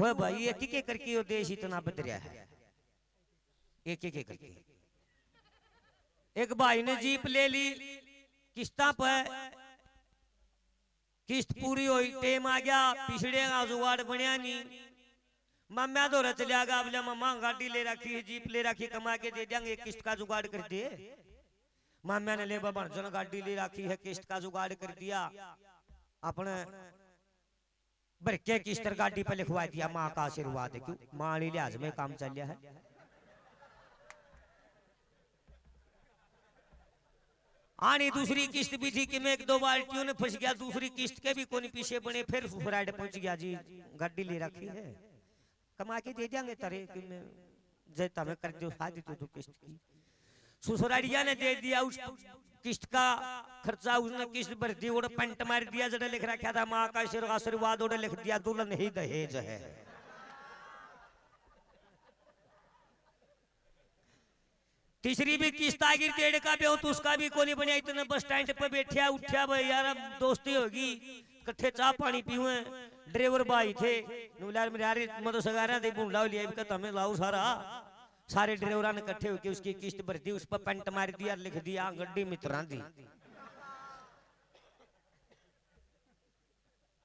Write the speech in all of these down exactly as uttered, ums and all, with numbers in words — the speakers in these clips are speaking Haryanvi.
है भाई, एक एक करके यो देश इतना बदरिया है, एक एक करके। एक भाई ने जीप ले ली किस्तां पर, किस्त पूरी हुई, टेम आ गया, पिछड़े का जुगाड़ बनया नहीं। माम्या धोरे चलिया गया, बोले, "मामा, गाड़ी ले रखी है, जीप ले रखी, कमा के दे देंगे, किस्त का जुगाड़ कर दे।" माम्या ने, "ले बाबा, जन गाड़ी ले रखी है, किस्त का जुगाड़ कर दिया, अपने भर के किस्त गाड़ी पे लिखवा दिया, माँ का आशीर्वाद है।" क्यों? माँ वाली लिहाज में काम चल रहा है। आनी दूसरी किस्त भी थी कि मैं एक दो बाल्टियों ने फंस गया, दूसरी किस्त के भी कोनी पीछे बने, फिर ससुराल पहुंच गया जी, गाड़ी ले रखी है, कमा के दे देंगे तेरे कि मैं जैता में कर दो शादी तो, तो किस्त की। ससुरालिया ने दे दिया उस किस्त का खर्चा, उसने किस्त भर दी, उड़े पंट मार दिया, जड़े लिख रखा था माँ का आशीर्वाद, आशीर्वाद उड़े लिख दिया दुल्हन ही दहेज है। तीसरी भी किस्त आ गई, डेढ़ का ब्योंत, उसका भी कोनी बनया। इतने बस स्टैंड पे बैठा उठा भाई यार, अब दोस्ती होगी, इकट्ठे चाह पानी पीवे। ड्राइवर भाई थे, नुलार मेरे यार, मैं तो सगारा दे बुंडा लिया, इनका तमें लाओ सारा। सारे ड्राइवरां ने इकट्ठे होके उसकी किस्त भर दी, उस पर पंट मार दिया, लिख दिया, "हाँ, गड्डी मित्रां दी।"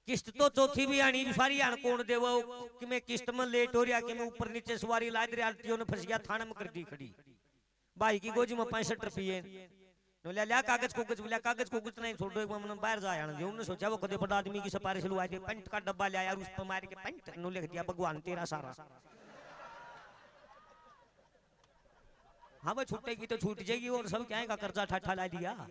किस्त तो चौथी भी आनी, सारी आन कौन देवा? कि मैं किस्त में लेट हो रहा, कि मैं ऊपर नीचे सवारी लाद रहा, आरटीओ ने फंस गया, थाने में कर दी खड़ी। भाई की गोजी में पैंसठ रुपये। नो लिया, लिया कागज कुगज, बोला, "कागज कुगज नहीं, छोड़ो, एक बार मैंने बाहर जा आना।" जो उन्होंने सोचा, वो कदे बड़ा आदमी की सिफारिश लुआ दे, पंट का डब्बा ले आया और उस पर मार के पंट, नो लिख दिया, "भगवान तेरा सारा।" हाँ भाई, छूटेगी तो छूट जाएगी, और सब क्या है का कर्जा ठाठा ला लिया।